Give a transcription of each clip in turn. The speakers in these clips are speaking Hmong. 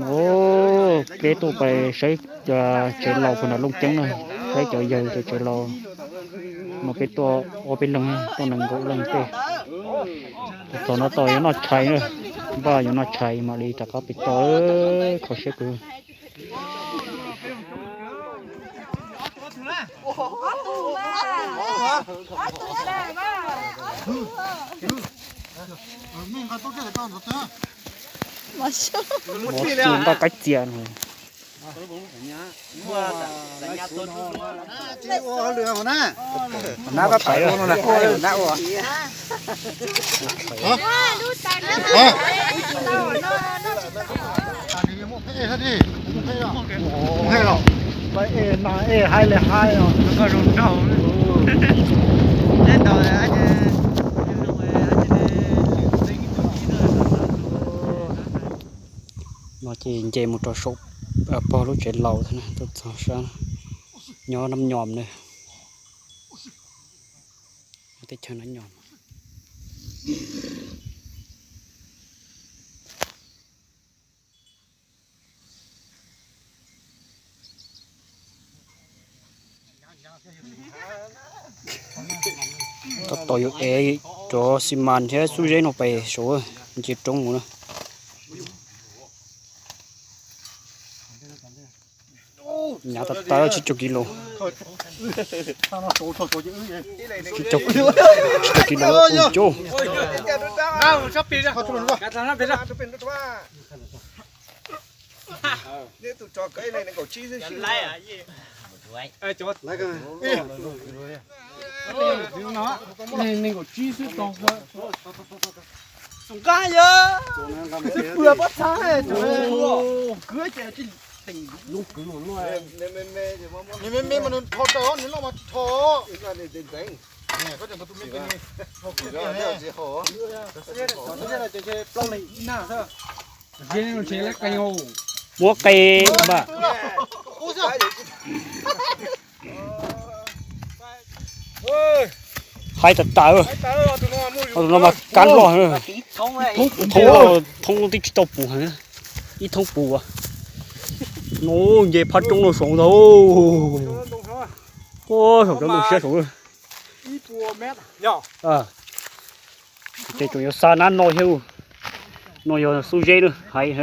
No, peb tuaj pais saib tsev laus puag nram Looj Ceeb na, saib cov yawg cov tsev laus. No peb tuaj ob peb leeg, tuaj nees nkaum leej tej. Thaum no tos yuav noj tshais na, npaj yuav noj tshais mam li rov qab pem toj, kho siab kawg. Mos xyw ntaj qaib txias no. No ces nce mus rau saum pog lub tsev laus thiab na, tuaj txog sab nyob Nab Nyom na. Teb chaws Nab Nyom. Tab tom yuav ev cov xi mas thiab xub zeb no pais saud, nce roob mus na. Nyav tas tas tsib caug kis lus. Tsib caug kis lus ua cub. Nws me me mas nws rho raws, nws loj mas tsis rho. Muab qe npaj. Haib tas tas, tus no mas kab loj, thoob, thoob twb tsis tau pum heev, ib thoob pum. No nce phab roob no saud ntag. Saum cov ntoo siab saud. Ces tseem yuav xa nab no thiab. No yog xub zeb na, hais.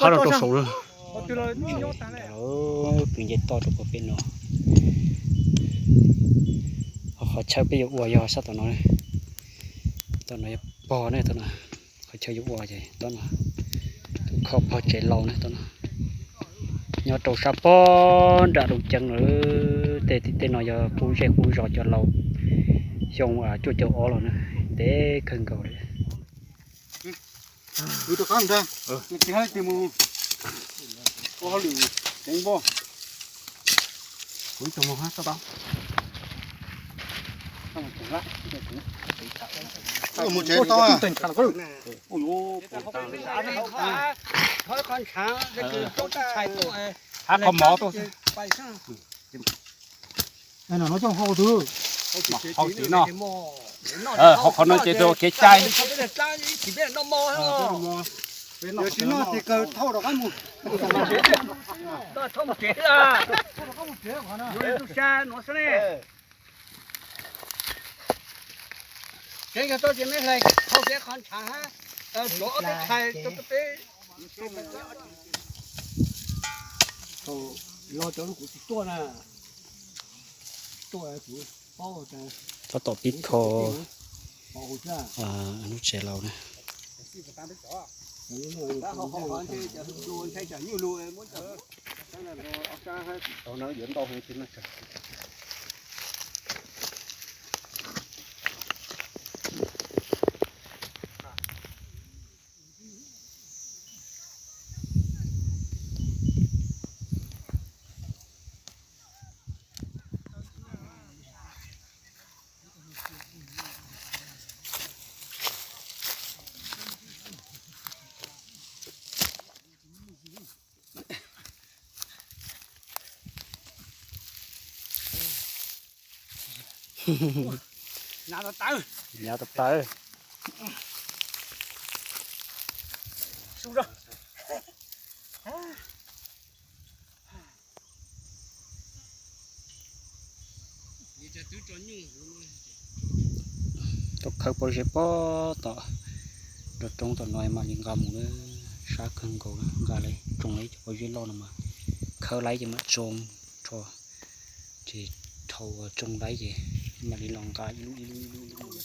Phab no rau saud na. Kwv nce toj rau pem no. Qhov chaw peb yuav ua yog sab tom no. Tom no yog pog ne, tom no. Qhov chaw yuav ua ces tom no. Tus kho pog tsev laus ne tom no. Nyob rau sab pob nram Looj Ceeb lawm. Tej tim tej no yog qub zej qub zos cov laus xyoo cuaj caum ob los na, ntev kawg nkaus li. Mus tsev tau. Thab qhov mov tuaj. Hau tim no, hau qhov no ces tus kev cai. Tsis noj ces kawg thauj rov qab mus. Tsev yog tau ces me hlais thauj tsev qhov ntshav hab, rov ob peb tshais rau peb. Los cov kuv tsis tuaj na. Tab tom pib kho lub tsev laus na. Nyav tawv tawv. Tau khawb pob zeb pob tom nrog roob tom no mam li nqa mus na, sab kawg nkaus na, nqa lawm tsoo lawm cov pob zeb loj no mas khawb lawm ces mam tsoo rho, ces dhau tsoo lawm ces mam li los nqa ib lub ib lub ib lub ib lub.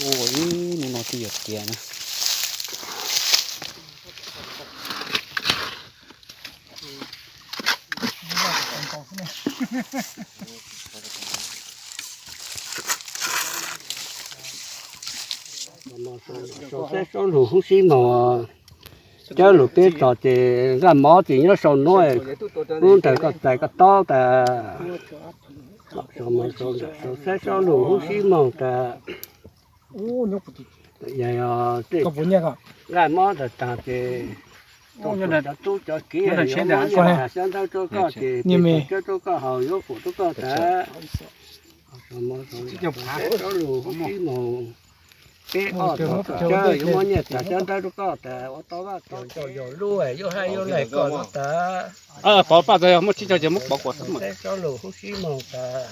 Ua ib hnub no twb yuav tiav na. Saib saub lug hub sib moog, cawb lug peb tog ces nqaj mob ces nyob sau nuav, lub ntawd koj txais koj taub tas. Saib saub lug hub sib moog tas. Nqaj mob tas tas ces cov tub cov kiv yuav muab nyiaj tas xyab ntawb rua koj ces peb tug cawb rua koj haus yuav fuam rua koj tas. Saib saub lug hub sib moog, peb ob tug cawb yuav muab nyiaj tas xyab ntawb rua koj tas, ua tau vaj tau tsev, yog lub yuav haj yuav laim koj tas. Pov paj tas, yog muaj tsib caug ces muab pov kuas xwb mas. Saib saub lug hub sib moog tas.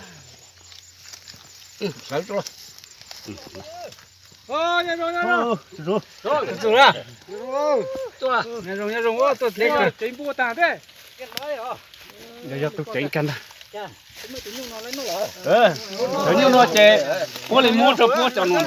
Yog tug tseev kag ntag. Cov nyuj no ces puab li muab rua puab cov no.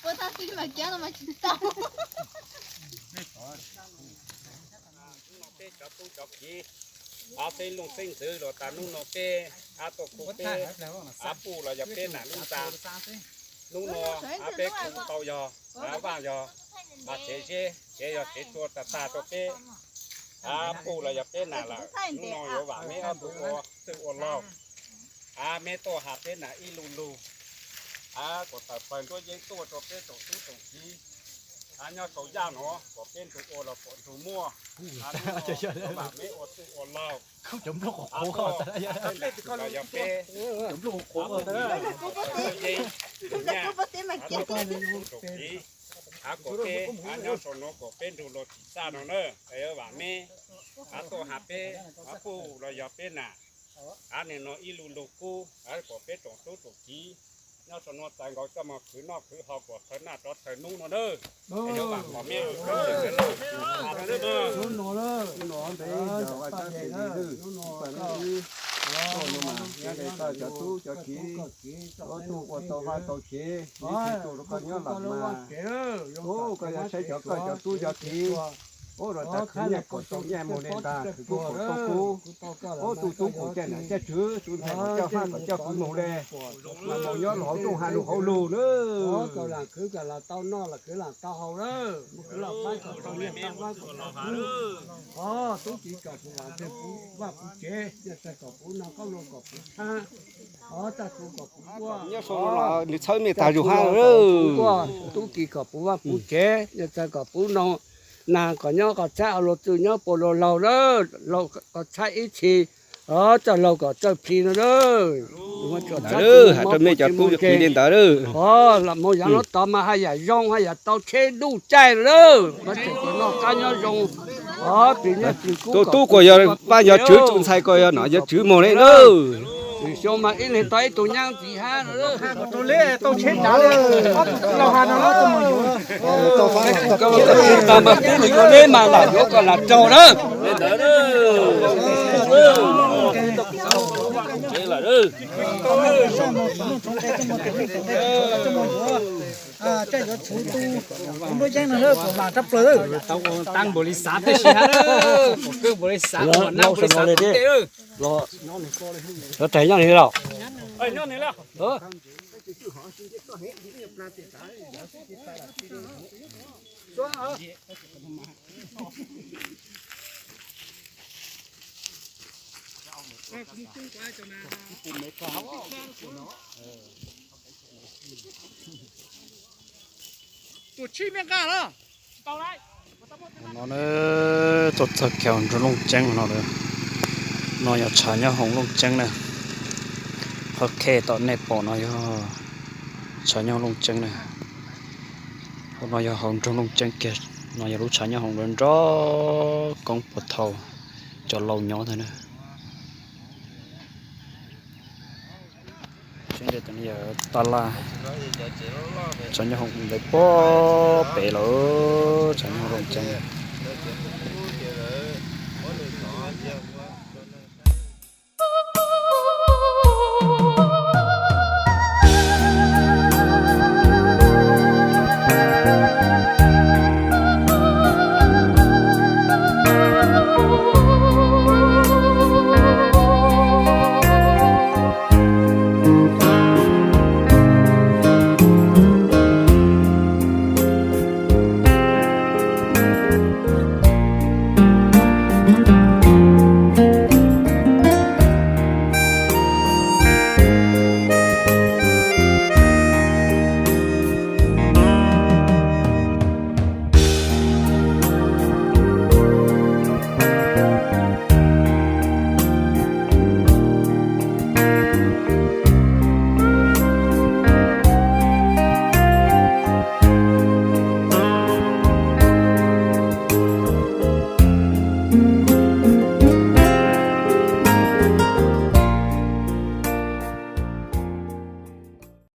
Puab tab tib mas kiab no mas tsis tau. Peb cov tub cov kiv, av peb leej xeeb ntxwv los tas hnub no peb av tuaj kuj peb av puj los yog peb nam lub ntxa. Hnub no av peb kuj tau yog av vaj yog av tsev zeb, tsev yog tsev tsua tag tag rau peb av puj los yog peb nam lawm. Hnub no yuav vam meb ob tug ua txwj ua laug, av meb tuaj has peb nam ib lu lug, av kom tawm pawg nruab yeeb tuaj rau peb tsoom tub tsoom kiv, av nyob sau yaj no kom peb nrug ua los kom nrug muaj, av hnub no yuav vam meb ua txwj ua laug. Av tuaj, av peb nam los yog peb, av puj los yog peb nam, av tuaj kuj peb tsoom tub tsoom kiv, av kom peb av nyob sau no kom peb nrug luag tsim txaj no na, yuav vam meb, av tuaj has peb av puj los yog peb nam, av nim no ib lu lug kub, av kom peb tsoom tub tsoom kiv nyob sau no txais nkaus coj moog khwv noj khwv haus kom txhaws naj rov txhaws nub no na. Yuav vam meb ua txwj ua laug. Hnub no ntev yog ua cov txim ntws, hnub no mas nyob ntawm koj cov tub cov kiv, ob tug ua tau vaj tau tsev, ib tug tuaj rau koj nyob lam mas. Koj yuav saib cov koj cov tub cov kiv, Ub, rau tas khwv nyiaj kom tau nyiaj mus li ntag, khwv kub kom tau kub. Ub, tus tub kom caj nam caj tswv, tus ntxhais kom coj haj kom coj kwv mus li. Mas mus nyob rau hauv nrooj haj lug hauv lug na. Ov, kom lam khwv kom lam tau noj, lam khwv lam tau haus lawm, mus khwv lam pab kom tau nyiaj tau vab kom tau kub. Ov, tub kiv kom puv vam tsev, puv vaj puv tsev, nyiaj txiag kom puv noj, qoob loo kom puv tshab. Ov, txaj tu kom puv quaj. Nws txhawb me tag zus hab. Tub kiv kom puv vaj puv tsev, nyiaj txiag kom puv noj, nas kom nyob qhov txhab, ua luag txwj nyob puas luag laug lawm, laug qhov txhab ib txhis. Ov, txawj laug kom txawj plhis no lawm. Has rau mej cov tub cov kiv li ntawd lawm. Ov, lam mus yav no tod mas haj yam zoo, haj yam tau tsheb duj caij lawm. Mas tseem kom noj qab nyob zoo. Ov, plis nyiaj plis kub, tus tub kom yog vaj yog tswv, tus ntxhais kom yog nom yog tswv mus li lawm. Xyoo mas ib leeg tau ib tug nyab ntxiv hab no lawm. Tau tsheb dav li, tau ha no los tau mus yuav. Tau mas peb mus yuav neb mas lam yuav kom lam raug na. Tau npaum li xav tib si hab, npaum li xav, npaum li xav. Lov rais nyob li los. No na, tuaj txog kiag nroog Looj Ceeb no, no yog tshav nyob hoom Looj Ceeb na. Qhov khej tom nej pom no yog tshav nyob hoom Looj Ceeb na. Ub, no yog hauv nroog Looj Ceeb kiag, no yog lub tshav nyob hoom nrov nrov koob puag thaum cov laus nyob ntag na. Tseeb tias cov no yog taj laj, tshav nyob hoom ntawd puag pem lawm, tshav nyob hoom Looj Ceeb.